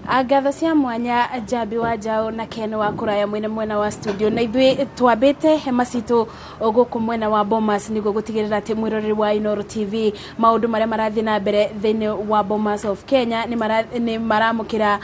Ngatho cia mwanya Njambi wa Njaũ na Ken wa kũraya mwena mwena wa studio, na ithuĩ twambĩte hema citũ gũkũ mwena wa Bomas nĩguo gũtigĩrĩra atĩ mwĩroreri wa Inooro TV maũndũ marĩa marathiĩ na mbere thĩinĩ wa Bomas of Kenya nĩ maramũkĩra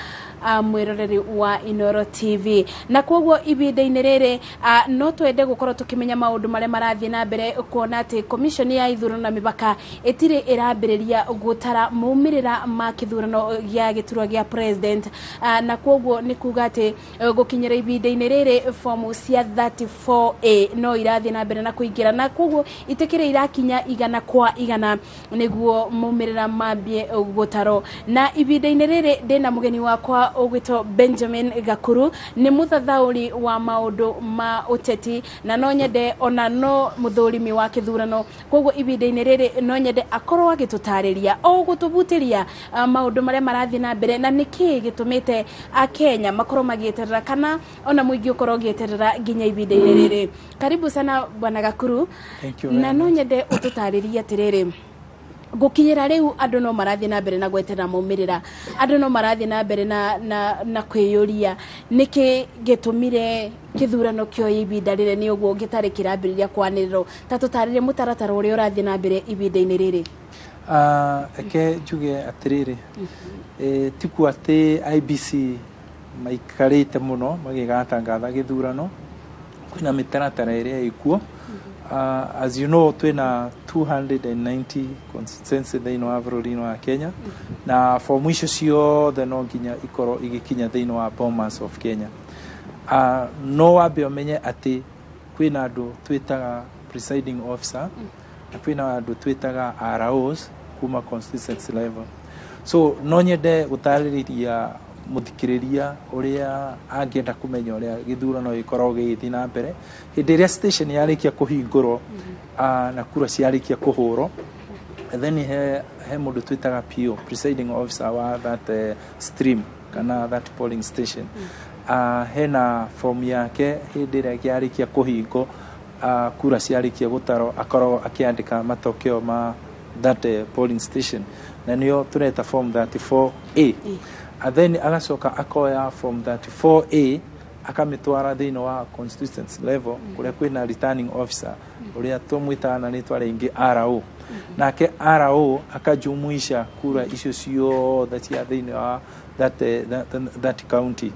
mwĩroreri wa Inooro TV. Na koguo ihinda-inĩ rĩrĩ no twende gũkorwo tũkĩmenya maũndũ marĩa marathiĩ na mbere, kuona atĩ commission ya ithurano na mĩbaka ĩtirĩ ĩrambĩrĩria gũtara maumĩrĩra ma kĩthurano gĩa gĩturwa gĩa president, na koguo nĩ kuga atĩ gũkinyĩra ihinda-inĩ rĩrĩ fomu cia 34A no irathiĩ na mbere na kũingĩra, na koguo itikĩrĩ irakinya 100% nĩguo maumĩrĩra mambie gũtarwo. Na ihinda-inĩ rĩrĩ ndĩna mũgeni wakwa ũgwĩtwo Benjamin Gakuru, nĩ mũthathaũri wa maũndũ ma ũteti, na no nyende ona no mũthũrimi wa kĩthurano. Koguo ihinda-inĩ rĩrĩ no nyende akorwo agĩtũtarĩria o gũtũbutĩria maũndũ marĩa marathiĩ na mbere na nĩkĩĩ gĩtũmĩte Akenya makorwo magĩeterera kana ona mũingĩ ũkorwo ũgĩeterera nginya ihinda-inĩ rĩrĩ. Karibu sana, Bwana Gakuru. Thank you na very no much. Nyende ũtũtarĩrie atĩrĩrĩ, gũkinyĩra rĩu andũ no marathiĩ na mbere na gweterera maumĩrĩra, andũ no marathiĩ na mbere na kwĩyũria nĩkĩ gĩtũmire kĩthurano kĩoye ihinda rĩrĩ nĩ ũguo gĩtarĩ kĩrambĩrĩria kwanĩrĩrwo. Ta tũtarĩrie mũtaratara ũrĩa ũrathiĩ na mbere ihinda-inĩ rĩrĩ. Reke njuge atĩrĩrĩ, ti kuo atĩ IEBC maikarĩte mũno magĩgatangatha gĩthurano. Kwĩna mĩtaratara ĩrĩa ĩkuo. As you know, twĩna 290 constituency thĩinĩ wa bũrũri-inĩ wa Kenya, na fomu icio ciothe no nginya ikorwo igĩkinya thĩinĩ wa Bomas of Kenya. No wambe ũmenye atĩ kwĩna andũ twĩtaga presiding officer na kwĩna andũ twĩtaga ROs kuma constituency level. So no nyende gũtarĩria mũthikĩrĩria ũrĩa angĩenda kũmenya ũrĩa gĩthurano gĩkoragwo gĩgĩthiĩ na mbere. Hĩndĩ ĩrĩa station yarĩkia kũhingũrwo na kura ciarĩkia kũhũrwo, then he mũndũ twĩtaga PO, presiding officer wa that stream kana that polling station. Hena form yake. Hĩndĩ ĩrĩa kĩarĩkia kũhingwo, kura ciarĩkia gũtarwo, akoragwo akĩandĩka matokeo ma that polling station, na nĩyo tũreta form 34A. And then agacoka akoya form 34A akamĩtwara thĩinĩ wa constituency level kũrĩa kwĩna returning officer, ũrĩa tũmwĩtaga na rĩtwa rĩngĩ RO. Nake RO akajumuisha kura icio ciothe cia thĩinĩ wa that county,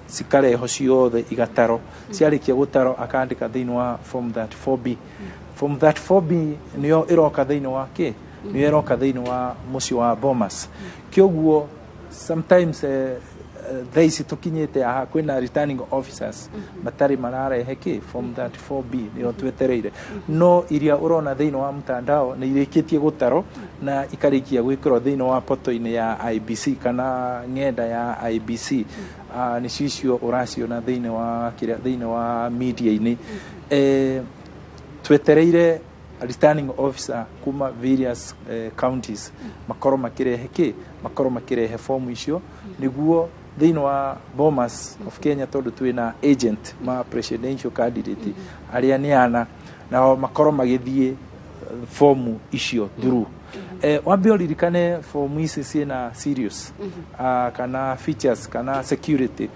cikarehwo ciothe igatarwo. Ciarĩkia gũtarwo, akandĩka thĩinĩ wa form 34B. Form 34B nĩyo ĩroka thĩinĩ wa kĩ, nĩyo ĩroka thĩinĩ wa mũciĩ wa Bomas. Kĩoguo sometimes thaa ici tũkinyĩte haha kwĩna returning officers matarĩ mararehe kĩ, form 34B nĩyo twetereire. No iria ũrona thĩinĩ wa mtandao nĩ irĩkĩtie gũtarwo na ikarĩkia gwĩkĩrwo thĩinĩ wa poto-inĩ ya IEBC kana ng'enda ya IEBC. Nĩcio icio ũraciona thĩinĩ wa kĩrĩa, thĩinĩ wa media-inĩ. Twetereire returning officer kuma various counties makorwo makĩrehe kĩ, makorwo makĩrehe fomu icio nĩguo thĩinĩ wa Bomas of Kenya, tondũ twĩna agent ma presidential candidate arĩa nĩ ana, nao makorwo magĩthiĩ fomu icio through. Wambe ũririkane fomu ici ciĩna serious kana features kana security,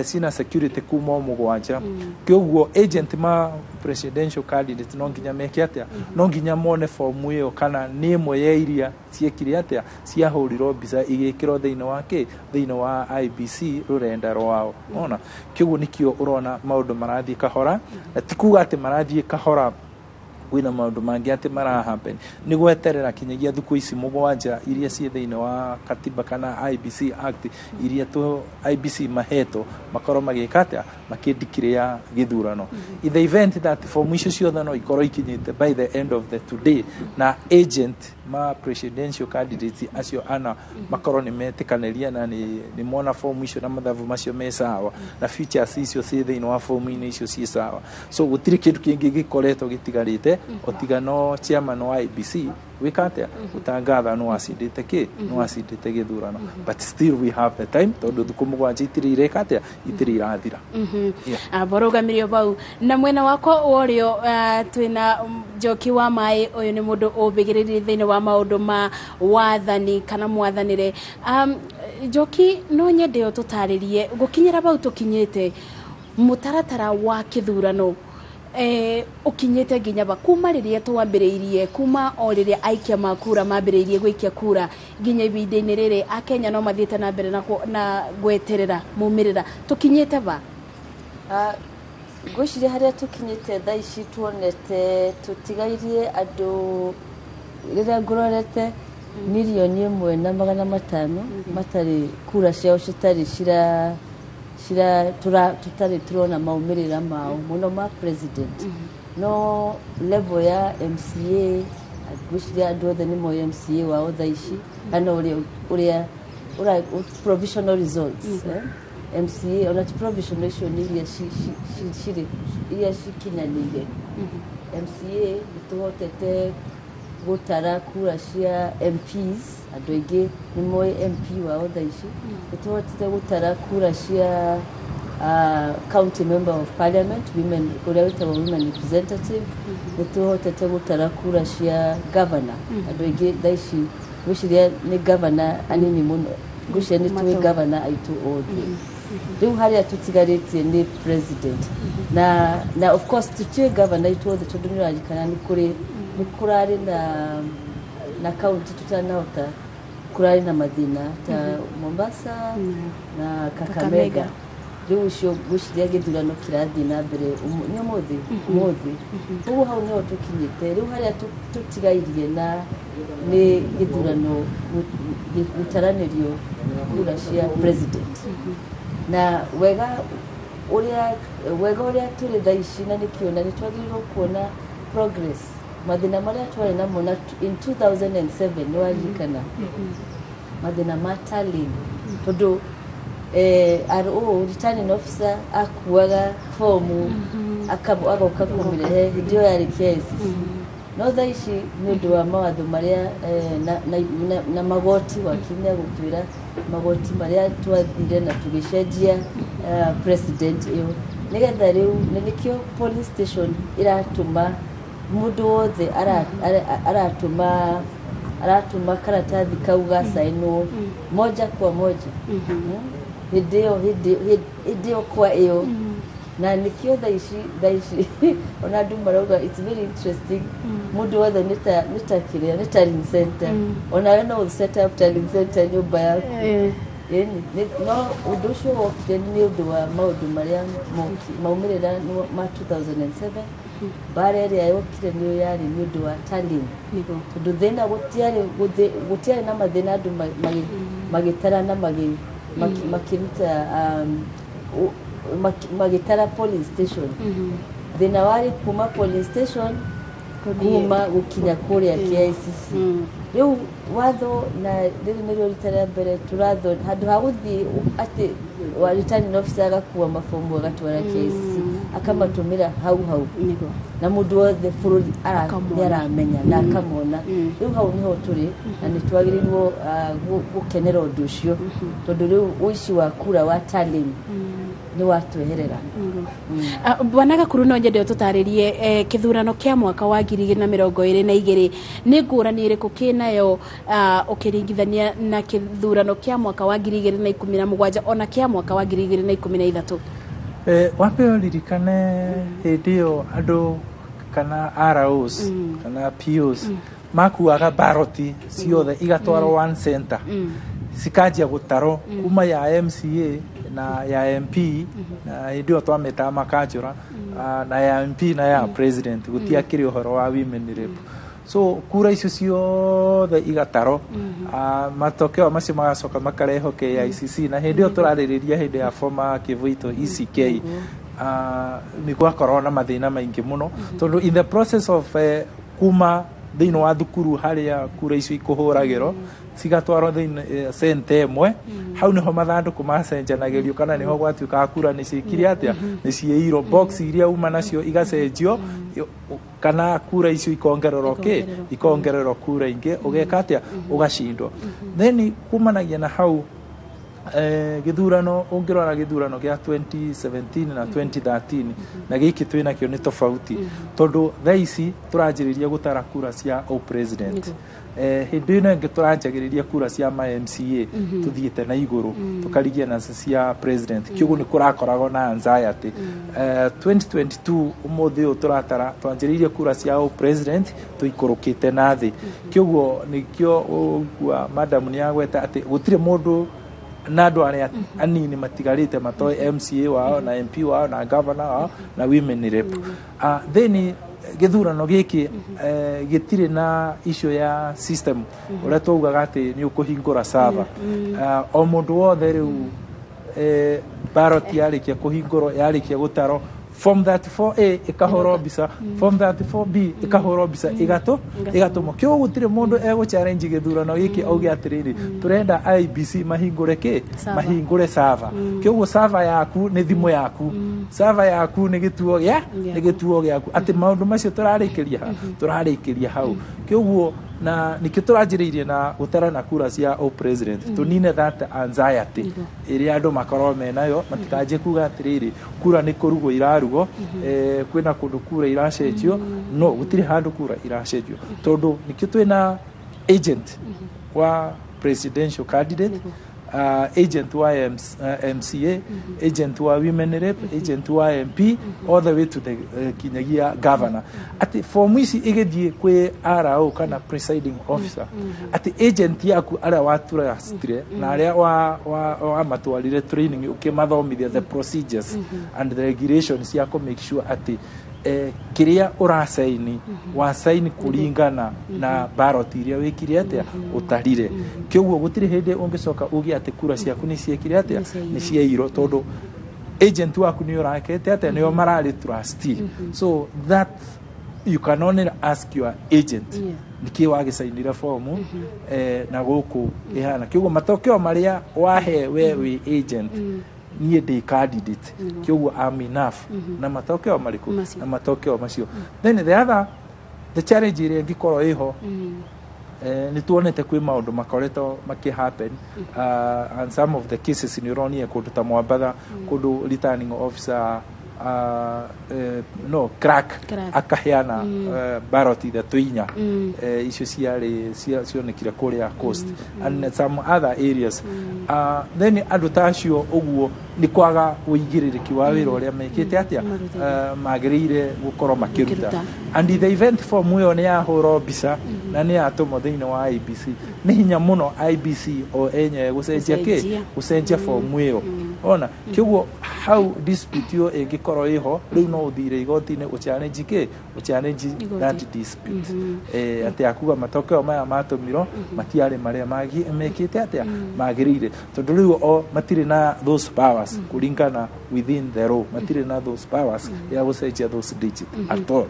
cina security kuma o mũgwanja. Kĩoguo agent ma presidential candidate no nginya meke atĩa? No nginya mone fomu ĩyo kana nĩ ĩmwe ya iria ciekire atĩa, ciahũrirwo mbica igĩkĩrwo thĩinĩ wa kĩ, thĩinĩ wa IEBC rũrenda rwao ona. Kĩoguo nĩkĩo ũrona maũndũ marathiĩ kahora, na ti kuga atĩ marathiĩ kahora kwĩna maũndũ mangĩ atĩ mara happen, nĩ gweterera kinyagia thukũ ici 7 iria ciĩ thĩinĩ wa katiba kana IEBC Act iria tũ IEBC mahetwo makorwo magĩka atĩa, makĩndikĩrĩa gĩthurano. In the event that form icio ciothe no ikorwo ikinyĩte by the end of the today, na agent ma presidential candidates acio ana makorwo nĩ metĩkanĩria na nĩ mona form icio na mathabu macio me sawa na features icio ciĩ thĩinĩ wa form-inĩ icio ciĩ sawa, so gũtirĩ kĩndũ kĩngĩ gĩkoretwo gĩtigarĩte o tiga no chairman wa IEBC gwĩka atĩa, gũtangatha nĩ wacindĩte kĩ, nĩ wacindĩte gĩthurano. But still we have the time, tondũ thukũ 7 itirĩ ireka atĩa, itirĩ irathira. Yeah. Borũgamĩrio bau na mwena wakwa wa ũrĩo twĩna Njoki wa Maĩ. Ũyũ nĩ mũndũ ũbĩgĩrĩrie thĩinĩ wa maũndũ ma wathani kana mwathanĩre. Njoki, no nyende ũtũtarĩrie gũkinyĩra bau tũkinyĩte mũtaratara wa kĩthurano ũkinyĩte nginya ba kuma rĩrĩa twambĩrĩirie, kuma o rĩrĩa aikia ma kura mambĩrĩirie gũikia kura nginya ihinda-inĩ rĩrĩ Akenya no mathiĩte na mbere na gweterera maumĩrĩra, tũkinyĩte ba? Ngwĩciria harĩa tũkinyĩte thaa ici, tuonete tũtigairie andũ, rĩrĩa ngũrorete, 1,500,000 matarĩ kura ciao citarĩ cira cira tũtarĩ tũrona maumĩrĩra mao mũno ma president. No level ya MCA, ngwĩciria andũ othe nĩ moĩ MCA wao thaa ici kana ũrĩa provisional results, eh? MCA ona ti provisional, icio nĩ iria cirĩ iria cikinyanĩire. MCA nĩ tũhotete gũtara kura cia MPs, andũ aingĩ nĩ moĩ MP wao thaa ici. Nĩ tũhotete gũtara kura cia county member of parliament women, ũrĩa wĩtagwo women representative. Nĩ tũhotete gũtara kura cia governor. Andũ aingĩ thaa ici ngwĩciria nĩ governor anini mũno, ngwĩciria nĩ tũĩ Matũ. governor aitũ othe. Rĩu harĩa tũtigarĩtie nĩ president na of course tũtiũĩ governor aitũ othe, tondũ nĩ ũraririkana nĩ kũrĩ nĩ kũrarĩ na county tũtanahota, kũrarĩ na mathĩna ta Mombasa na Kakamega. Kakamega. Rĩu ũcio ngwĩciria gĩthurano kĩrathiĩ na mbere nĩ ũmũthĩ ũmũthĩ. Ũguo hau nĩho tũkinyĩte. Rĩu harĩa tũtigairie na nĩ gĩthurano gũtaranĩrio kura cia president. Na wega ũrĩa tũrĩ thaa ici, na nĩkĩo na nĩ twagĩrĩirwo kuona progress, mathĩna marĩa twarĩ namo na in 2007, nĩ waririkana mathĩna ma tallying, tondũ RO, returning officer, akuaga fomu agoka kũmĩrehe hĩndĩ ĩyo yarĩ KICC. No thaa ici nĩ ũndũ wa mawatho marĩa na magoti, wakiri nĩ agũtwĩra magoti marĩa twathire na tũgĩcenjia president ĩyo, nĩgetha rĩu na nĩkĩo police station ĩratũma mũndũ wothe aratũma karatathi kau gacainwo moja kwa moja. Hĩndĩ ĩyo hĩndĩ ĩyo kwa ĩyo, na nĩkĩo thaa ici ona andũ marauga it's very interesting, mũndũ wothe nĩ ta kĩrĩa nĩ tallying center, onawe no set up tallying center nyũmba yaku. Ĩni, no ũndũ ũcio wokire nĩ ũndũ wa maũndũ marĩa maumĩrĩra ma 2007, mbara ĩrĩa yokire nĩyo yarĩ nĩ ũndũ wa tallying, tondũ thĩna gũtiarĩ na mathĩna, andũ magĩtara na makĩruta magĩtara polling station. Thĩna warĩ kuma polling station kuma gũkinya kũrĩa KICC. Rĩu watho na rĩrĩ nĩrĩo rita rĩa mbere tũratho handũ ha gũthiĩ atĩ wa returning officer agakua mabomu agatwara KICC, akamatũmĩra hau hau na mũndũ wothe bũrũri Akamona. nĩ aramenya na akamona. Rĩu hau nĩho tũrĩ na nĩ twagĩrĩirwo gũkenera ũndũ ũcio, tondũ rĩu ũici wa kura wa tallying nĩ watweherera. Bwana Gakuru, no nyende ũtũtarĩrie kĩthurano kĩa mwaka wa 2022 nĩ ngũrani ĩrĩkũ kĩnayo ũkĩringithania na kĩthurano kĩa mwaka wa 2017 ona kĩa mwaka wa 2013? Wambe ũririkane hĩndĩ ĩyo andũ kana ROs kana POs makuaga baroti ciothe igatwarwo one center, cikanjia gũtarwo kuma ya MCA na ya MP, na hĩndĩ ĩyo twametaga makanjũra, na ya MP na ya president, gũtiakĩrĩ ũhoro wa women rep. So kura icio ciothe igatarwo, matokeo macio magacoka makarehwo KICC, na hĩndĩ ĩyo tũrarĩrĩria hĩndĩ ya former Kivuito ECK, nĩ gwakorwo na mathĩna maingĩ mũno, tondũ in the process of kuma thĩinĩ wa thukuru harĩa kura icio ikũhũragĩrwo cigatwarwo thĩinĩ center ĩmwe, hau nĩho mathandũkũ macenjanagĩrio, kana nĩho gwatuĩkaga kura nĩ ciĩkire atĩa, nĩ ciĩirwo box iria uma nacio igacenjio, kana kura icio ikongererwo kĩ, ikongererwo kura ingĩ, ũgeka atĩa, ũgacindwo. Then kumanagia na hau Gĩthurano, ũngĩrora gĩthurano gĩa 2017 na 2013 na gĩkĩ twĩ nakĩo nĩ tofauti, tondũ thaa ici tũranjĩrĩria gũtara kura cia o president. Hĩndĩ ĩno ĩngĩ tũranjagĩrĩria kura cia ma MCA, tũthiĩte na igũrũ tũkarigia na cia president, kĩoguo nĩ kũrakoragwo na anxiety. 2022, ũmũthĩ ũyũ tũratara, twanjĩrĩirie kura cia o president tũikũrũkĩte na thĩ, kĩoguo nĩkĩo ũgua madam nĩ agweta atĩ gũtirĩ mũndũ na andũ arĩa anini matigarĩte matoĩ MCA wao na MP wao na governor wao na women rep. Then gĩthurano gĩkĩ gĩtirĩ na issue ya system ũrĩa twaugaga atĩ nĩ ũkũhingũra server. O mũndũ wothe rĩu, ballot yarĩkia kũhingũrwo, yarĩkia gũtarwo, form 34A ĩkahũrwo mbica, form 34B ĩkahũrwo mbica, ĩgatũmwo, kĩoguo gũtirĩ mũndũ egũ challenge gĩthurano gĩkĩ auge atĩrĩrĩ, tũrenda IEBC mahingũre kĩ? Server. Mahingũre server. Kĩoguo server yaku nĩ thimũ yaku, server yaku nĩ gĩtuo gĩa nĩ gĩtuo gĩaku, atĩ maũndũ macio tũrarĩkĩria ha tũrarĩkĩria hau. Kĩoguo na nĩkĩo tũranjĩrĩirie na gũtara na kura cia o president, tũnine that anxiety ĩrĩa andũ makorwo menayo, matikanjie kuga atĩrĩrĩ, kura nĩ kũrugwo irarugwo, kwĩna kũndũ kura iracenjio. No gũtirĩ handũ kura iracenjio, tondũ nĩkĩo twĩna agent wa presidential candidate, agent wa MCA, agent wa women rep, agent wa MP, all the way to the kinyagia governor, atĩ form ici igĩthiĩ kwĩ RO kana presiding officer, atĩ agent yaku arĩa watrustire na arĩa wa matwarire training, ũkĩmathomithia the procedures and the regulations cia kũ make sure atĩ kĩrĩa ũracaini wacaini kũringana na ballot iria wĩkire atĩa ũtarire. Kĩoguo gũtirĩ hĩndĩ ũngĩcoka uge atĩ kura ciaku nĩ ciekire atĩa, nĩ ciairwo, tondũ agent waku nĩ ũrakete atĩa, nĩo mararĩ trustee, so that you can only ask your agent nĩkĩ wagĩcainire fomu na gũkũ ĩhana. Kĩoguo matokeo marĩa wahe we wĩ agent, niĩ ndĩ candidate, kĩoguo am enough na matokeo marĩkũ? Macio. Na matokeo macio. Then the other, the challenge ĩrĩa ĩngĩkorwo ĩho, nĩ tuonete kwĩ maũndũ makoretwo makĩ happen, and some of the cases nĩ ũronire kũndũ ta Mwambatha, kũndũ returning officer, no clerk, Clerk. akaheana ballot ithatũ inya, icio ciarĩ cionekire kũrĩa Coast and some other areas. Then andũ ta acio ũguo nĩ kwaga ũigĩrĩrĩki wa wĩra ũrĩa mekĩte atĩa, Marutĩte. magĩrĩire gũkorwo makĩruta. Makĩruta. And the event form ĩyo nĩ yahũrwo mbica na nĩ yatũmwo thĩinĩ wa IEBC, nĩ hinya mũno IEBC o enyewe gũcenjia kĩ? Gũcenjia. Gũcenjia form ĩyo. Ona kĩoguo hau dispute ĩyo ĩngĩkorwo ĩho rĩu, no ũthire igoti-inĩ ũchallenge kĩ? Ũchallenge Igoti. that dispute, atĩ akuga matokeo maya matũmirwo matiarĩ marĩa mekĩte atĩa, magĩrĩire, tondũ rĩu o matirĩ na those powers kũringana within the law, matirĩ na those powers ya gũcenjia those digit at all,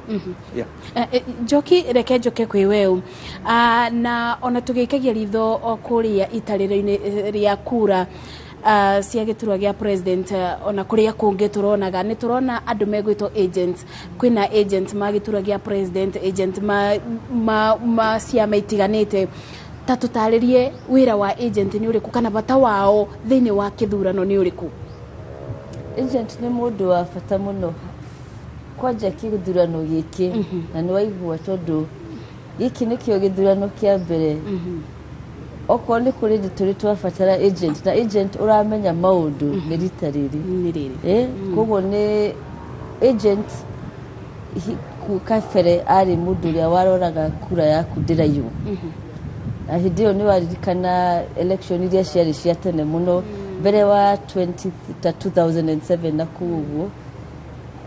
yeah. Njoki, reke njoke kwĩ weũ. Na ona tũgĩikagia ritho o kũrĩa itarĩro-inĩ rĩa kura cia gĩturwa gĩa president, ona kũrĩa kũngĩ tũronaga, nĩ tũrona andũ megwĩtwo agents. Kwĩna agent ma gĩturwa gĩa president, agent ma ciama itiganĩte. Ta tũtarĩrie wĩra wa agent nĩ ũrĩkũ, kana bata wao thĩinĩ wa kĩthurano nĩ ũrĩkũ? Agent nĩ mũndũ wa bata mũno kwanja kĩthurano gĩkĩ, na nĩ waigua tondũ gĩkĩ nĩkĩo gĩthurano kĩa mbere okorwo nĩ kũrĩ ndĩ tũrĩ twabatara agent, na agent ũramenya maũndũ nĩ rita rĩrĩ. Nĩ rĩrĩ. Koguo nĩ agent kabere arĩ mũndũ ũrĩa waroraga kura yaku ndĩraiywo, na hĩndĩ ĩyo nĩ waririkana election iria ciarĩ cia tene mũno mbere wa 20 ta 2007 na kũu ũguo,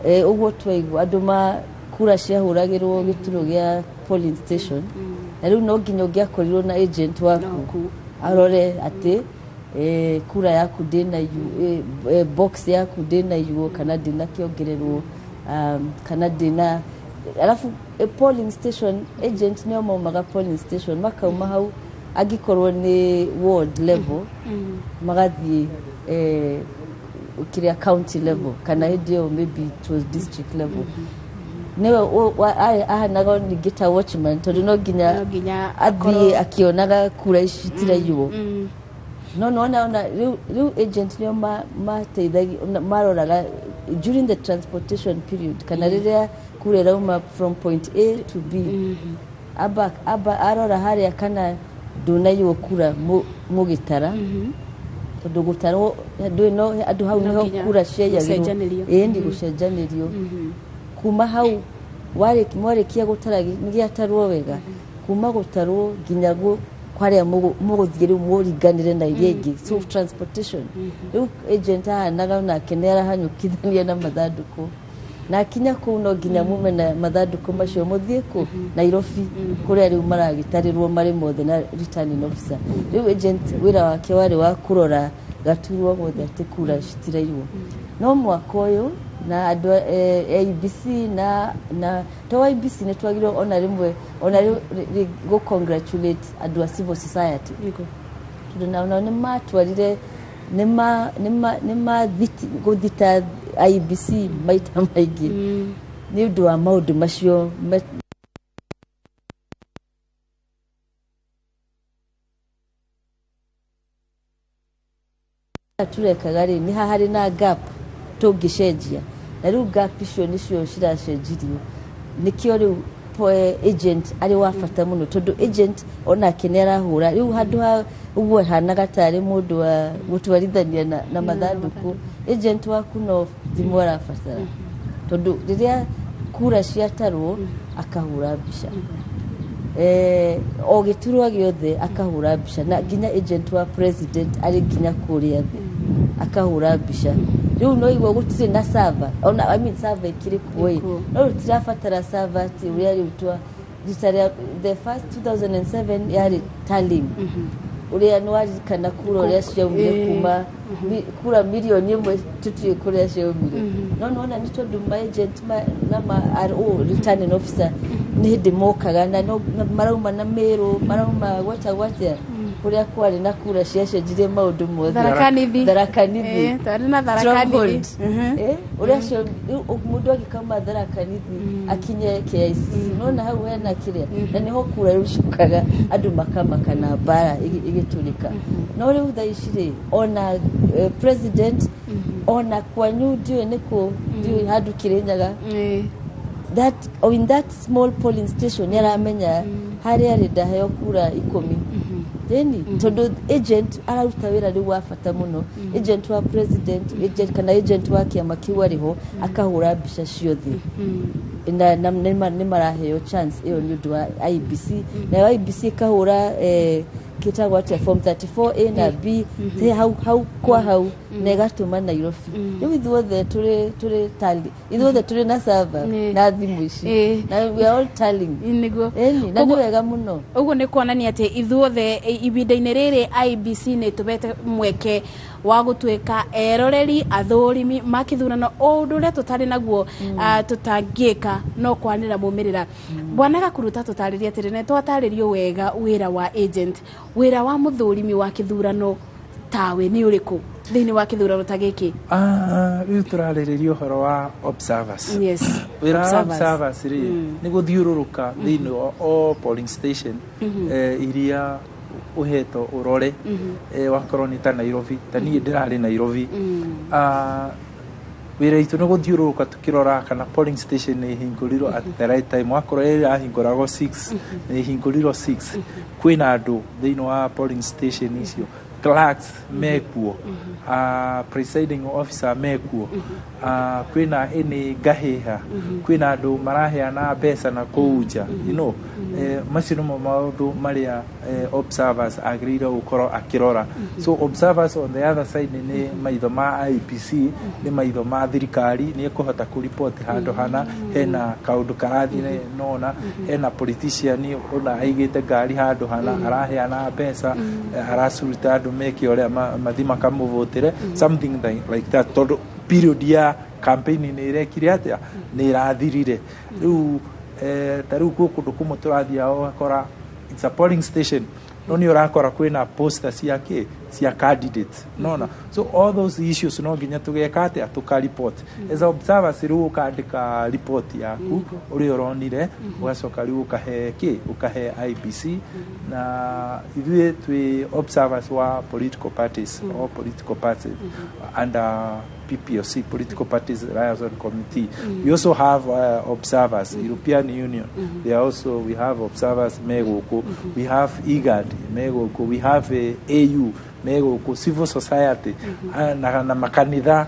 ũguo twaigua andũ ma kura ciahũragĩrwo gĩturũ gĩa polling station, na rĩu no nginya ũngĩakorirwo na agent waku Waku. arore atĩ kura yaku ndĩnaiywo, box yaku ndĩnaiywo kana ndĩnakĩongererwo, kana ndĩna. Alafu polling station agent nĩo maumaga polling station, makauma hau angĩkorwo nĩ ward level, magathiĩ kĩrĩa county level, kana hĩndĩ ĩyo maybe it was district level. Nĩwe ahanaga ningĩ ta watchman, tondũ no nginya No nginya athiĩ akĩonaga kura ici itiraiywo. No nona ona riu agent nio mateithagia maroraga during the transportation period kana riria kura irauma from point A to B. Aba arora haria kana ndunaiywo kura mugitara, tondu gutarwo ndu no andu hau niho kura ciaiyagirwo ĩĩ gucenjanĩrio. Kuma hau mwarikia gutara nĩgĩatarwo wega, kuma gutarwo nginya kwaria mũgũthiĩ rĩu mũringanĩre na iria ingĩ. So transportation rĩu agent ahanaga onake nĩ arahanyũkithania na mathandũkũ, na akinya kũu no nginya mume na mathandũkũ macio mũthiĩ kũ Nairobi kũrĩa rĩu maragĩtarĩrwo marĩ mothe na returning officer. Rĩu agent wĩra wake warĩ wa kũrora gaturwa gothe atĩ kura citiraiywo. No mwaka ũyũ na andũ IEBC na to IEBC nĩ twagĩrĩirwo ona rĩmwe ona gũ congratulate andũ a civil society, tondũ nao nĩ matwarire nĩ gũthita IEBC maita maingĩ nĩ ũndũ wa maũndũ macio. Turekaga rĩ nĩ harĩ na gap tũngĩcenjia, na rĩu gap icio nĩcio ciracenjirio. Nĩkĩo rĩu agent arĩ wa bata mũno, tondũ agent onake nĩ arahũra rĩu handũ ha ũguo hanaga tarĩ mũndũ wa gũtwarithania na mathandũkũ. Agent waku no thimũ arabatara, tondũ rĩrĩa kura ciatarwo akahũra mbica, o gĩturwa gĩothe akahũra mbica, na nginya agent wa president arĩ nginya kũrĩa thĩ akahũra mbica. Rĩu no igua gũtirĩ na server, ona I mean server ĩkĩrĩ kuo ĩ, no rũtirabatara server atĩ ũrĩa rĩu twa rita rĩa the first 2007 yarĩ tallying, ũrĩa nĩ waririkana kura ũrĩa ciaumire kuma kura 1 million tũtiũĩ kũrĩa ciaumire. No nĩwona nĩ tondũ ma agent na ma RO returning officer nĩ hĩndĩ mokaga na marauma na Meru, marauma gwetagwo atĩa kũrĩa kwarĩ na kura ciacenjirie maũndũ mothe. Tharaka Nithi. Tharaka Nithi. Twarĩ na Tharaka Nithi. Ũrĩa mũndũ angĩkauma Tharaka Nithi akinye KICC, nona hau hena kĩrĩa na nĩho kura rĩu ciũkaga andũ makamaka na mbara ĩgĩtũrĩka. No rĩu thaa ici rĩ ona president ona kwanyu ndiũĩ nĩkũ, ndiũĩ handũ Kĩrĩnyaga, that in that small polling station nĩ aramenya harĩa arĩ ndaheo kura 10. Ĩni tondũ agent araruta wĩra rĩu wa bata mũno. Agent wa president, agent kana agent wa kĩama kĩu arĩho akahũra mbica ciothe, na nĩ maraheo chance ĩyo nĩ ũndũ wa IEBC. Nayo IEBC ĩkahũra kĩtagwo atĩa form 34A na B hau hau kwa hau na ĩgatũma Nairobi. Rĩu ithuothe tũrĩ tally, ithuothe tũrĩ na server na thimũ ici, na we are all tallying. Nĩguo. Ĩni na nĩ wega mũno. Ũguo nĩ kuonania atĩ ithuothe ihinda-inĩ rĩrĩ IEBC nĩ tũbete mweke wa gũtuĩka eroreri athũrimi ma kĩthurano, o ũndũ ũrĩa tũtarĩ naguo tũtangĩka no kwanĩra maumĩrĩra. Bwana Gakuruta, tũtarĩrie atĩrĩ, nĩ twatarĩrio wega wĩra wa agent, wĩra wa mũthũrimi wa kĩthurano tawe nĩ ũrĩkũ thĩinĩ wa kĩthurano ta gĩkĩ? Rĩu tũrarĩrĩria ũhoro wa observers. Yes. Wĩra wa observers rĩ nĩ gũthiũrũrũka thĩinĩ wa all polling station iria ũhetwo ũrore, wakorwo nĩ ta Nairobi, ta niĩ ndĩrarĩ Nairobi. Wĩra witũ nĩ gũthiũrũrũka tũkĩrora kana polling station nĩ ĩhingũrirwo at the right time. Wakorwo ĩrahingũragwo 6, nĩ ĩhingũrirwo 6, kwĩna andũ thĩinĩ wa polling station icio, clerks mekuo, presiding officer mekuo, kwĩna ĩnĩ ngahĩha, kwĩna andũ maraheana mbeca na kũu nja, macio nĩmo maũndũ marĩa observers agĩrĩire gũkorwo akĩrora. So observers on the other side nĩ maitho ma IEBC, nĩ maitho ma thirikari, nĩ ĩkũhota kũripoti handũ hana hena kaũndũ karathiĩ, nona hena politician ona aigĩte ngari handũ hana araheana mbeca, aracuruta andũ meke ũrĩa mathi makamũvotĩre, something like that, tondũ period ya campaign nĩ ĩrekire atĩa, nĩ ĩrathirire rĩu. Ta rĩu gwĩ kũndũ kũmwe tũrathiaga ũgakora it's a polling station No nĩ ũrakora kwĩna poster cia kĩ, cia candidates nona. So all those issues no nginya tũgeka atĩa, tũka report as observers. Rĩu ũkandĩka report yaku ũrĩa ũronire, ũgacoka rĩu ũkahe kĩ, ũkahe IEBC. Na ithuĩ twĩ observers wa political parties, all political parties under PPOC, Political Parties Liaison Committee. We also have observers, European Union. They are also, we have observers megũkũ. We have IGAD megũkũ. We have AU megũkũ, civil society na makanitha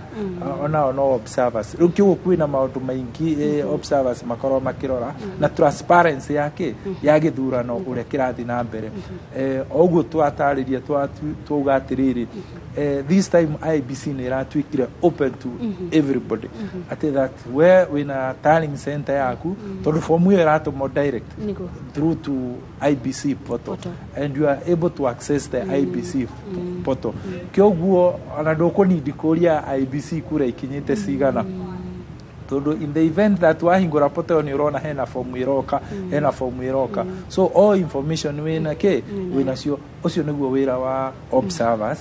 onao no observers. Rĩu kĩguo kwĩna maũndũ maingĩ observers makorwo makĩrora na transparency ya kĩ, ya gĩthurano ũrĩa kĩrathiĩ na mbere. O ũguo twatarĩria, twauga atĩrĩrĩ, this time IEBC nĩ ĩratuĩkire open to everybody, atĩ that we wĩna tallying center yaku, tondũ fomu ĩyo ĩratũmwo direct through to IEBC portal, Portal. and you are able to access the IEBC portal. Kĩoguo ona ndũkũnindi kũria IEBC kura ikinyĩte cigana, tondũ in the event that wahingũra portal nĩ ũrona hena fomu ĩroka, hena fomu ĩroka, so all information wĩna kĩ, wĩnacio. Ũcio nĩguo wĩra wa observers.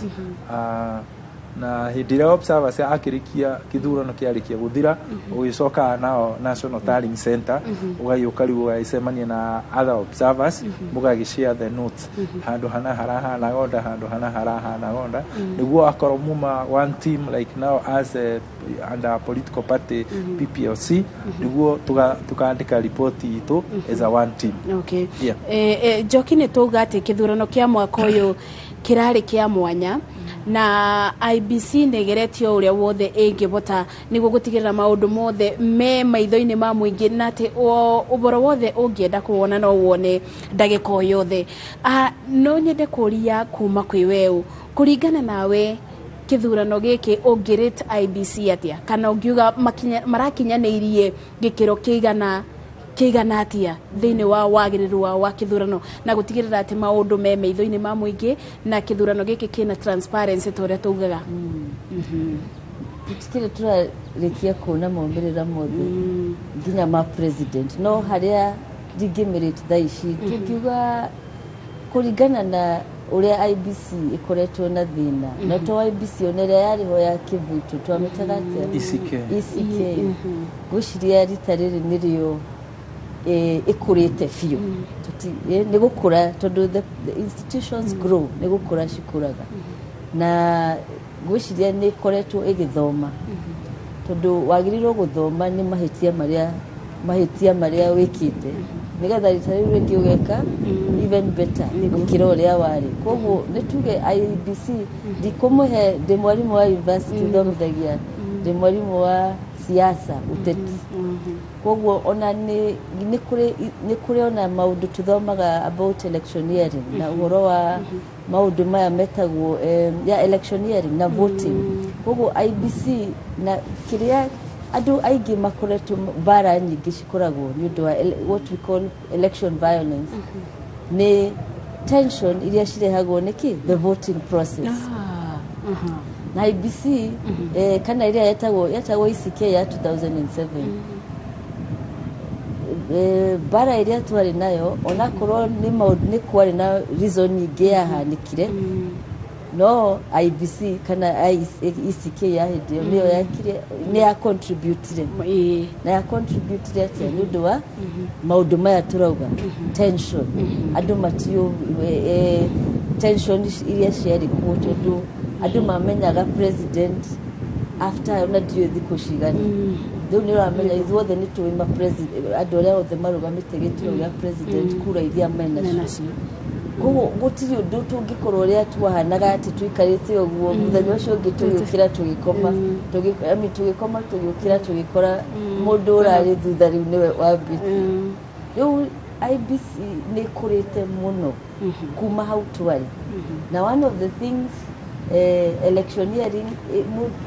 Na hĩndĩ ĩrĩa observers akĩrĩkia kĩthurano kĩarĩkia gũthira, ũgĩcokaga nao National Tallying Center, ũgagĩũka rĩu ũgagĩcemania na other observers, mũgagĩ share the notes, handũ hana harahana gonda, handũ hana harahana gonda, nĩguo akorwo muma one team, like now as a, under political party PPLC, nĩguo tukandĩka ripoti itũ as a one team. Yeah. Njoki, nĩ tauga atĩ kĩthurano kĩa mwaka ũyũ kĩrarĩ kĩa mwanya, na IEBC nĩ ĩgeretie o ũrĩa wothe ĩngĩbota nĩguo gũtigĩrĩra maũndũ mothe me maitho-inĩ ma mũingĩ, na atĩ ũhoro wothe ũngĩenda kũwona no wone ndagĩka o yothe. No nyende kũria kuma kwĩ weũ, kũringana nawe kĩthurano gĩkĩ ũngĩrate IEBC atĩa, kana ũngiuga marakinyanĩirie gĩkĩro kĩigana atĩa thĩinĩ wa wagĩrĩru wao wa kĩthurano na gũtigĩrĩra atĩ maũndũ me maitho-inĩ ma mũingĩ na kĩthurano gĩkĩ kĩna transparency ta ũrĩa taugaga? Tũtikĩrĩ tũrarĩkia kuona maumĩrĩra mothe nginya ma president, no harĩa ndingĩmĩrĩte thaa ici, tũngiuga kũringana na ũrĩa IEBC ĩkoretwo na thĩna, na to IEBC, ona ĩrĩa yarĩ ho ya kĩbuto twamĩtaga atĩa? ECK. ECK. Ngwĩciria rita rĩrĩ nĩrĩo ĩkũrĩte biũ. Nĩ gũkũra, tondũ the institutions grow, nĩ gũkũra cikũraga, na ngwĩciria nĩ ĩkoretwo ĩgĩthoma, tondũ wagĩrĩirwo gũthoma nĩ mahĩtia marĩa wĩkĩte, nĩgetha rita rĩu rĩngĩ ũgeka even better gũkĩra ũrĩa warĩ. Koguo nĩ tuge IEBC, ndikũmũhe, ndĩ mwarimũ wa university ũthomithagia, ndĩ mwarimũ wa siasa, ũteti, koguo ona nĩ kũrĩ ona maũndũ tũthomaga about electioneering na ũhoro wa maũndũ maya metagwo ya electioneering na voting. Koguo IEBC na kĩrĩa andũ aingĩ makoretwo mbara nyingĩ cikoragwo nĩ ũndũ wa what we call election violence, nĩ tension iria cirehagwo nĩ kĩ, the voting process. Na IEBC kana ĩrĩa yetagwo ECK ya 2007, mbara ĩrĩa twarĩ nayo, onakorwo nĩ kwarĩ na reason nyingĩ yahanĩkire, no IEBC kana ECK ya hĩndĩ ĩyo nĩyo yakire, nĩ ya contributire. Na ya contributire atĩa? Nĩ ũndũ wa maũndũ maya tũrauga, tension, andũ matiũ tension iria ciarĩ kuo, tondũ andũ mamenyaga president after ona ndiũĩ thikũ cigana. Rĩu nĩ ũramenya ithuothe nĩ tũĩ ma president, andũ arĩa othe marũgamĩte gĩturwa gĩa president, kura iria menacio. Menacio. Koguo gũtirĩ ũndũ tũngĩkorwo ũrĩa twahanaga atĩ tũikarĩte ũguo, mũthenya ũcio ũngĩ tũgĩũkĩra tũgĩkoma, I mean, tũgĩkoma tũgĩũkĩra tũgĩkora mũndũ ũrarĩ thutha rĩu nĩwe wambĩtie. Rĩu IEBC nĩ ĩkũrĩte mũno kuma hau twarĩ. Na one of the things, electioneering,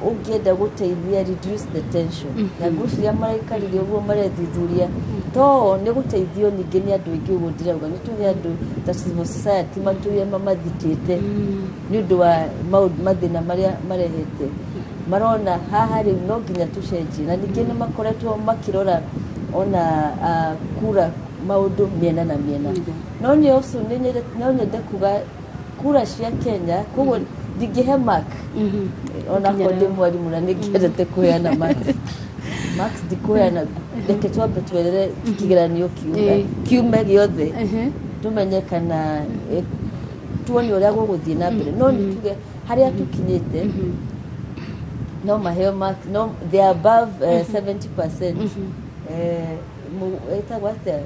ũngĩenda gũteithia reduce the tension, na ngwĩciria maraikarire ũguo marethuthuria, to nĩ gũteithio ningĩ nĩ andũ aingĩ. Ũguo ndĩrauga nĩ tũhe andũ ta civil society matũire mamathikĩte nĩ ũndũ wa mathĩna marĩa marehete, marona haha rĩu no nginya tũcenjie. Na ningĩ nĩ makoretwo makĩrora ona kura Maũndũ mĩena na mĩena. No nĩ also no nyende kuga kura cia Kenya, koguo ndingĩhe mark onakorwo ndĩ mwarimũ na nĩngĩendete kũheana marks, ndikũheana. Reke twambe twerere kĩgeranio kiume kiume gĩothe, tumenye kana tuone ũrĩa gũgũthiĩ na mbere. No nĩ tuge harĩa tũkinyĩte no maheo mark, no they are above 70%, ĩtagwo atĩa?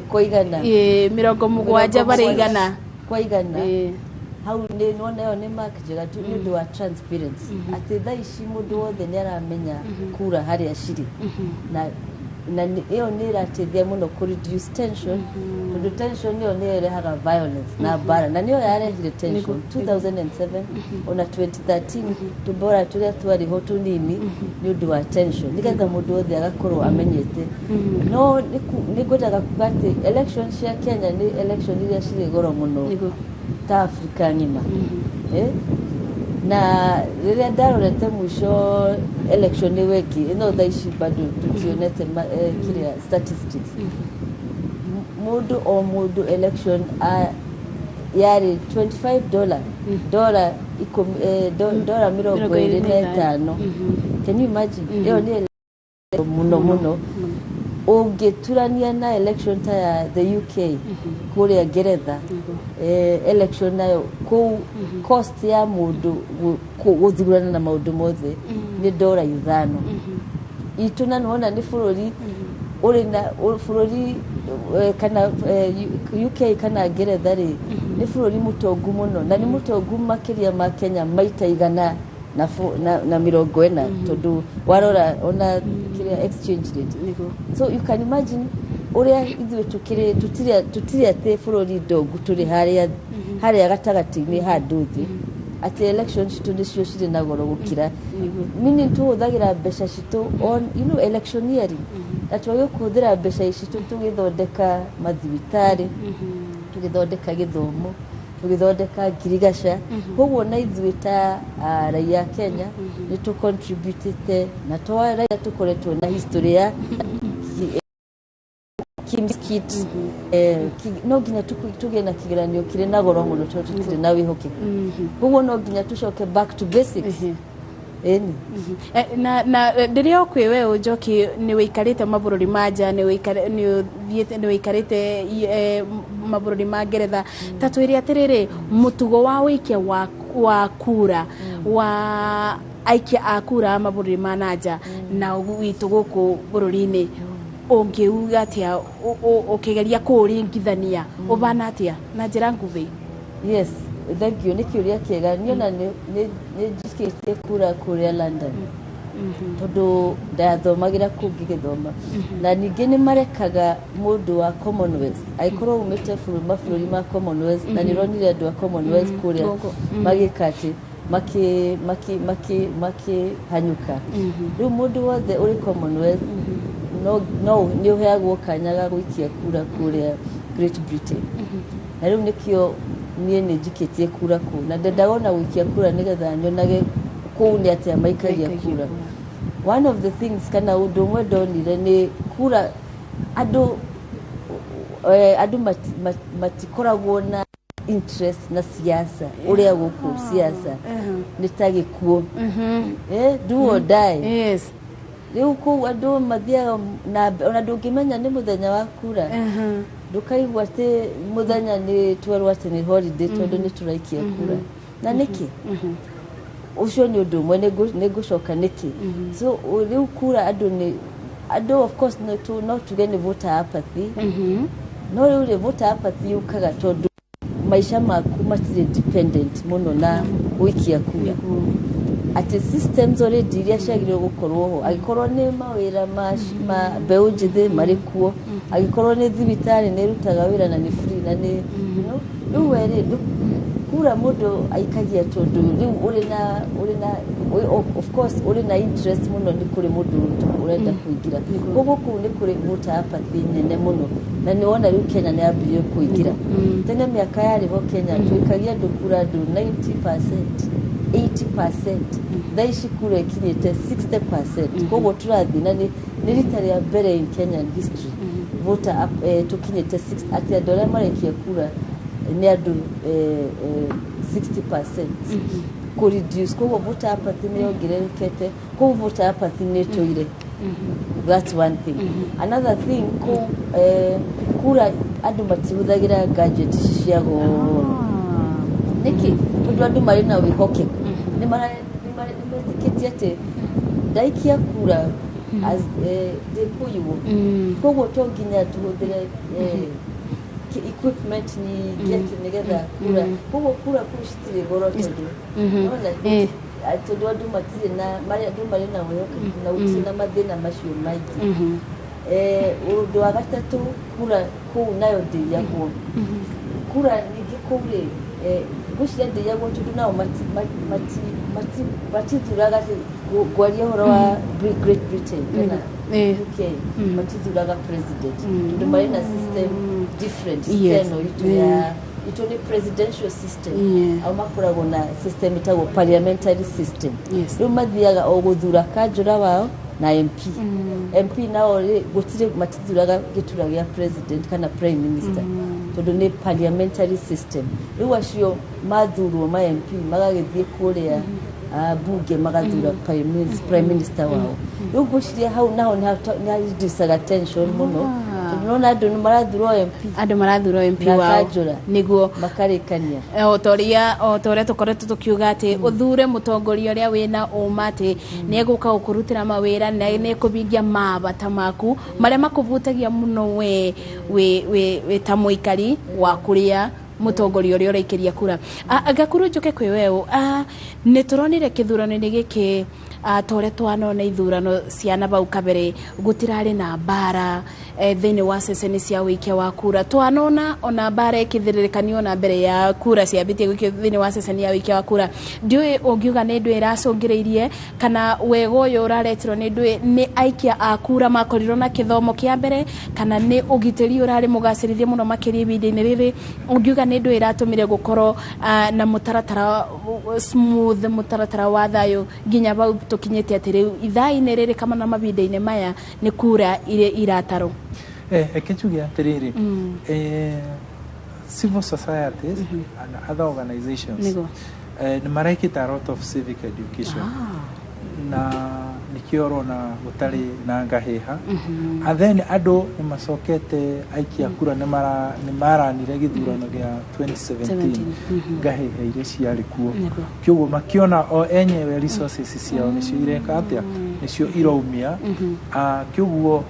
Kwa igana. 70 barĩ igana. Kwa igana. Hau nĩ nĩwona ĩyo nĩ mark njega tu nĩ ũndũ wa transparency, atĩ thaa ici mũndũ wothe nĩ aramenya kura harĩa cirĩ, na ĩyo nĩ ĩrateithia mũno kũ reduce tension, tondũ tension ĩyo nĩyo ĩrehaga violence na mbara, na nĩyo yarehire tension 2007 ona 2013, tũmbora tũrĩa twarĩ ho tũnini nĩ ũndũ wa tension, nĩgetha mũndũ wothe agakorwo amenyete. No nĩ ngwendaga kuga atĩ election cia Kenya nĩ election iria cirĩ goro mũno ta Afrika ng'ima. Na rĩrĩa ndarorete mũico election ĩyo ĩngĩ ĩno, thaa ici bado tũtionete kĩrĩa statistics. Mũndũ o mũndũ election yarĩ $25, dola ikũmi, dola 25. Can you imagine? Ĩyo nĩ mũno mũno ũngĩturania na election ta ya the UK kũrĩa Ngeretha. Election nayo kũu cost ya mũndũ gũthurana na maũndũ mothe nĩ $5. Itũ na nĩwona nĩ bũrũri ũrĩ na bũrũri kana UK kana Ngeretha rĩ, nĩ bũrũri mũtongu mũno, na nĩ mũtongu makĩria ma Kenya maita igana na, na 40, tondũ warora ona kĩrĩa exchange rate. So you can imagine ũrĩa ithuĩ tũkĩrĩ tũtirĩ atĩ bũrũri ndongu, tũrĩ harĩa gatagatĩ-inĩ handũ thĩ, atĩ election citũ nĩcio cirĩ na goro gũkĩra, meaning tũhũthagĩra mbeca citũ on electioneering, na twagĩ kũhũthĩra mbeca citũ tũgĩthondeka mathibitarĩ, tũgĩthondeka gĩthomo, tũgĩthondeka ngirigaca. Koguo na ithuĩ ta raia a Kenya nĩ tũ contributĩte, na to raia, tũkoretwo na history ya kit no nginya tũgĩe na kĩgeranio kĩrĩ na goro mũno tondũ tũtirĩ na wĩhokeku. Koguo no nginya tũcoke back to basics, ĩni. Na ndĩrĩ o kwĩ we Njoki, nĩ wĩikarĩte mabũrũri ma nja, nĩ ũthiĩte, nĩ wĩikarĩte mabũrũri ma Ngeretha. Ta twĩre atĩrĩrĩ, mũtugo wa ũikia wa kura wa aikia a kura a mabũrũri ma na nja na witũ gũkũ bũrũri-inĩ, ũngĩuga atĩa ũkĩgeria kũũringithania, ũbana atĩa na njĩra nguhĩ? Yes, thank you, nĩ kĩũria kĩega. Niona nĩ njikĩtie kura kũrĩa London tondũ ndathomagĩra kũu ngĩgĩthoma, na ningĩ nĩ marekaga mũndũ wa Commonwealth angĩkorwo umĩte bũrũri mabũrũri ma Commonwealth, na nĩ ũronire andũ a Commonwealth kũrĩa Gũkũ. Magĩka atĩ maki maki maki makĩhanyũka. Rĩu mũndũ wothe ũrĩ Commonwealth no nĩ ũheagwo kanya ga gũikia kura kũrĩa Great Britain, na rĩu nĩkĩo niĩ nĩ njikĩtie kura kũu, na ndendaga ona gũikia kura nĩgetha nyonage kũu nĩ atĩa maikagia Maikagia kura. One of the things kana ũndũ ũmwe ndonire nĩ kura andũ matikoragwo na interest na siasa ũrĩa gũkũ siasa nĩ ta gĩkuũ, do or die. Rĩu kũu andũ mathiaga na ona ndũngĩmenya nĩ mũthenya wa kura, ndũkaigua atĩ mũthenya nĩ twerwo atĩ nĩ holiday tondũ nĩ tũraikia kura. Na nĩkĩ? Ũcio nĩ ũndũ ũmwe nĩ ngũcoka nĩkĩ. So rĩu kura andũ nĩ andũ, of course no tuge nĩ voter apathy, no rĩu rĩ, voter apathy yũkaga tondũ maica maku matirĩ dependent mũno na gũikia kura, atĩ systems already iria ciagĩrĩirwo gũkorwo ho, angĩkorwo nĩ mawĩra ma mbeũ njĩthĩ marĩ kuo, angĩkorwo nĩ thibitarĩ nĩ ĩrutaga wĩra na nĩ free na nĩ rĩu we rĩ, kura mũndũ aikagia tondũ rĩu ũrĩ na of course ũrĩ na interest mũno, nĩ kũrĩ mũndũ ũrenda kũingĩra. Koguo kũu nĩ kũrĩ voter apathy nene mũno, na nĩ wona rĩu Kenya nĩ yambĩrĩirie kũingĩra. Tene mĩaka yarĩ ho Kenya twĩkagia andũ kura andũ 90%, 80%. Thaa ici kura ĩkinyĩte 60%. Koguo tũrathiĩ na nĩ rita rĩa mbere in Kenyan history. Voter tũkinyĩte atĩ andũ arĩa marekia kura nĩ andũ 60% kũ reduce. Koguo voter apathy nĩ yongererekete, koguo voter apathy nĩ ĩtũire. That's one thing. Another thing, kũ kura andũ matihũthagĩra gadget ici cia goro. Nĩkĩ? Tondũ andũ marĩ na wĩhokeku, nĩ metĩkĩtie atĩ ndaikia kura ndĩkũiywo. Koguo to nginya tũhũthĩre equipment nyingĩ atĩ nĩgetha kura. Koguo kura kũu citirĩ goro tondũ nĩwona, tondũ andũ matirĩ na marĩ andũ marĩ na wĩhokeku na gũtirĩ na mathĩna macio maingĩ. Ũndũ wa gatatũ, kura kũu nayo ndĩiyagwo. Kura ningĩ kũu rĩ, ngwĩciria ndĩiyagwo tondũ nao matithuraga. Ngwaria ũhoro wa Great Britain kana UK, matithuraga president tondũ marĩ na system different. Ĩno itũ ya itũ nĩ presidential system. Au makoragwo na system ĩtagwo parliamentary system. Rĩu mathiaga o gũthura kanjũra wao na MP. MP nao rĩ, gũtirĩ, matithuraga gĩtura gĩa president kana prime minister tondũ nĩ parliamentary system. Rĩu acio mathurwo ma MP magagĩthiĩ kũrĩa bunge magathura prime minister wao. Rĩu ngwĩciria hau naho nĩ hareducaga tension mũno tondũ nona andũ nĩ marathurwo MP andũ marathurwo MP na wao kanjũra nĩguo makarĩkania. O ta ũrĩa tũkoretwo tũkiuga atĩ ũthure mũtongoria ũrĩa wĩna ũma atĩ nĩ egũka gũkũrutĩra mawĩra na nĩ ekũhingia mabata maku marĩa makũbutagia mũno we wĩ ta mũikari wa kũrĩa mũtongoria ũrĩa ũraikĩria kura. Gakuru, njoke kwĩ weũ. Nĩ tũronire kĩthurano-inĩ gĩkĩ, ta ũrĩa twanona ithurano cia nabau kabere, gũtirarĩ na mbara thĩinĩ wa ceceni cia ũikia wa kura. Twanona ona mbara ĩkĩthĩrĩrĩkanio ona mbere ya kura ciambĩtie gũikio thĩinĩ wa ceceni ya ũikia wa kura. Ndiũĩ ũngiuga nĩ ndũĩ ĩracũngĩrĩirie kana wega ũyũ ũraretirwo nĩ ndũĩ nĩ aikia a kura makorirwo na kĩthomo kĩa mbere kana nĩ ũgitĩri ũrarĩ mũgacĩrithie mũno makĩria ihinda-inĩ rĩrĩ. Ũngiuga nĩ ndũĩ ĩratũmire gũkorwo na mũtaratara smooth, mũtaratara wa thayũ nginya bau tũkinyĩte atĩ rĩu ithaa-inĩ rĩrĩ kana na mahinda-inĩ maya nĩ kura iria iratarwo? Reke njuge atĩrĩrĩ, civil societies and other organizations nĩ marekĩte a lot of civic education na nĩkĩo ũrona gũtarĩ na ngahĩha. And then andũ nĩ macokete, aikia kura nĩ maranire gĩthurano gĩa 2017 ngahĩha iria ciarĩ kuo. Kĩoguo makĩona o enyewe resources ciao nĩcio ireka atĩa, nĩcio iraumia. Kĩoguo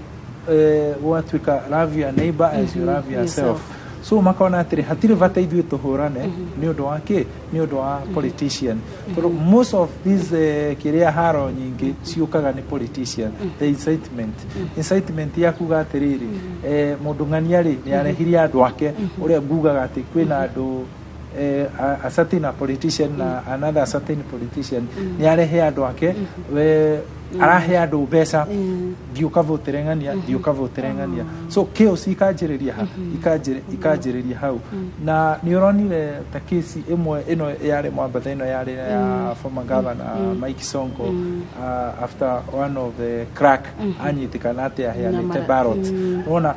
gwatuĩka love your neighbor as you love yourself. So makona atĩrĩ, hatirĩ bata ithuĩ tũhũrane nĩ ũndũ wa kĩ, nĩ ũndũ wa politician, tondũ most of these kĩrĩa haro nyingĩ ciũkaga nĩ politician, the incitement ya kuga atĩrĩrĩ, mũndũ ng'ania rĩ nĩ arehirie andũ ake. Ũrĩa ngugaga atĩ kwĩna andũ a certain a politician na another certain politician nĩ arehe andũ ake, we arahe andũ mbeca, thiĩ ũkavotere ng'ania, thiĩ ũkavotere ng'ania. So chaos ikanjĩrĩria ha ikanjĩrĩria hau. Na nĩ ũronire ta kesi ĩmwe ĩno yarĩ Mwambatha, ĩno yarĩ ya former governor Mike Sonko, after one of the crack anyitĩkana atĩ aheanĩte ballot. Wona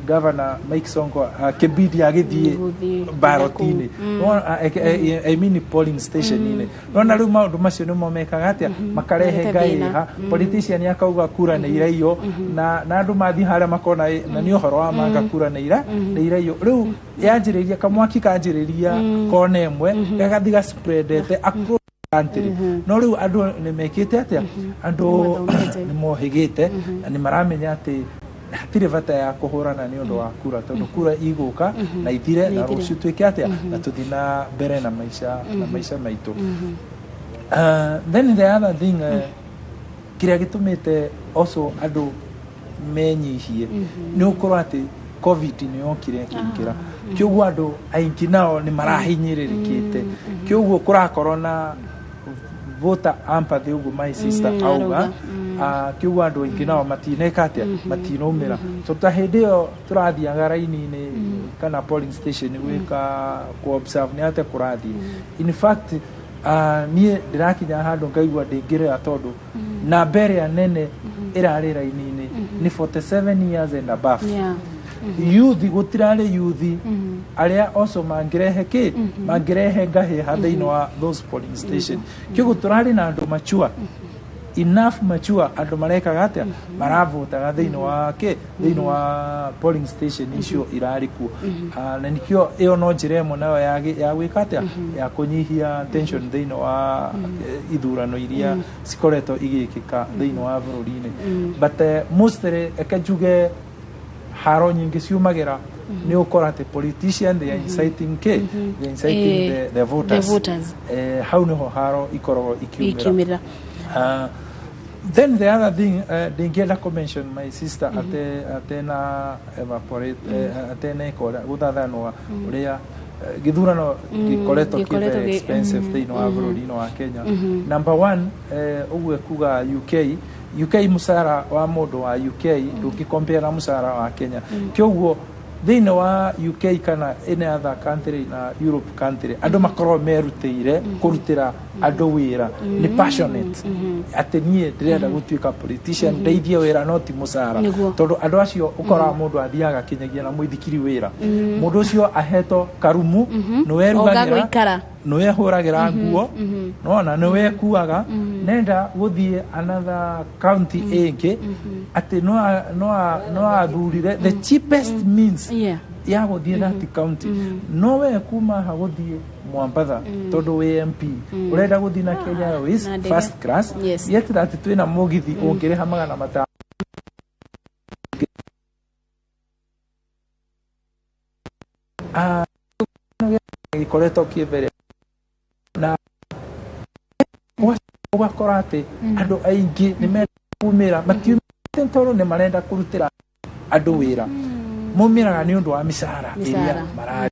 governor Mike Sonko akĩbidi agĩthiĩ Gũthiĩ ballot-inĩ. Wona, I mean polling station-inĩ. Nona rĩu maũndũ macio nĩmo mekaga atĩa, makarehe Marehe thĩna. Ngahĩha. Politician akauga kura nĩ iraiywo na andũ mathiĩ harĩa makona na nĩ ũhoro wa manga, kura nĩ iraiywo. Rĩu yanjĩrĩria kamwaki kanjĩrĩria kona ĩmwe gagathiĩ gaspreadete across country. No rĩu andũ nĩ mekĩte atĩa, andũ Nĩmathomete. nĩ mohĩgĩte na nĩ maramenya atĩ hatirĩ bata ya kũhũrana nĩ ũndũ wa kura tondũ kura igũka na ithire na ithire. Rũciũ twĩke atĩa na tũthiĩ na mbere na maica maitũ. Then the other thing, kĩrĩa gĩtũmĩte also andũ menyihie nĩ ũkorwo atĩ COVID nĩ yokire ĩkĩingĩra, kĩoguo andũ aingĩ nao nĩ marahinyĩrĩrĩkĩte, kĩoguo kũrakorwo na voter apathy ũguo my sister auga. Arauga. Kĩoguo andũ aingĩ nao matineka atĩa, matinaumĩra, tondũ ta hĩndĩ ĩyo tũrathiaga raini-inĩ kana polling station gwĩka ku observe nĩ atĩa kũrathiĩ. In fact, niĩ ndĩrakinya handũ ngaigua ndĩngĩrĩra tondũ namba ĩrĩa nene ĩrarĩ raini-inĩ. Nĩ 47 years and above. Yeah. Youth gũtirarĩ youth arĩa also mangĩrehe kĩ mangĩrehe ngahĩha thĩinĩ wa those polling station. Kĩoguo tũrarĩ na andũ mature enough, mature andũ marekaga atĩa, maravotaga thĩinĩ wa kĩ, thĩinĩ wa polling station icio irarĩ kuo. Na nikĩo ĩyo no njĩra ĩmwe nayo ya gwĩka atĩa, ya kũnyihia tension thĩinĩ wa ithurano iria cikoretwo igĩkĩka thĩinĩ wa bũrũri-inĩ. But mostly, eke njuge, haro nyingĩ ciumagĩra nĩ ũkora atĩ politician, they are inciting kĩ, they are inciting the voters. The voters. Hau nĩho haro ikoragwo ikiumĩra. Ikiumĩra. Then the other thing ndingĩenda kũ mention, my sister, ate na evaporate, ate na ĩka ũrĩa gũthathanũa ũrĩa gĩthurano gĩkoretwo kĩ gĩkoretwo very expensive thĩinĩ wa bũrũri-inĩ wa Kenya. Number one, ũguo kuga UK, UK mũcara wa mũndũ wa UK ndũngĩ na mũcara wa Kenya. Kĩoguo thĩinĩ wa UK kana any other country na Europe country, andũ makoragwo merutĩire kũrutĩra andũ wĩra, nĩ passionate atĩ niĩ ndĩrenda gũtuĩka politician ndeithie wĩra, no ti mũcara. Nĩguo. Tondũ andũ acio ũkoraga mũndũ athiaga kinyagia na mũithikiri wĩra, mũndũ ũcio ahetwo karumu, nĩwe rugagĩra, Ũgagũikara. Nĩwe hũragĩra nguo, nona nĩwe kuaga, nenda gũthiĩ another county ĩngĩ atĩ no athurire the cheapest means ya gũthiĩ that county. No we kuma ha gũthiĩ Mwambatha, tondũ wĩ MP ũrenda gũthiĩ na Kenya Airways Na ndege. first class, yet that twĩna mũgithi ũngĩrĩha 500. Gĩkoretwo kĩ mbere na ũgakora atĩ andũ aingĩ nĩ menda kumĩra, matiumĩte tondũ nĩ marenda kũrutĩra andũ wĩra, maumĩraga nĩ ũndũ wa mĩcara ĩrĩa Mĩcara. mararĩ.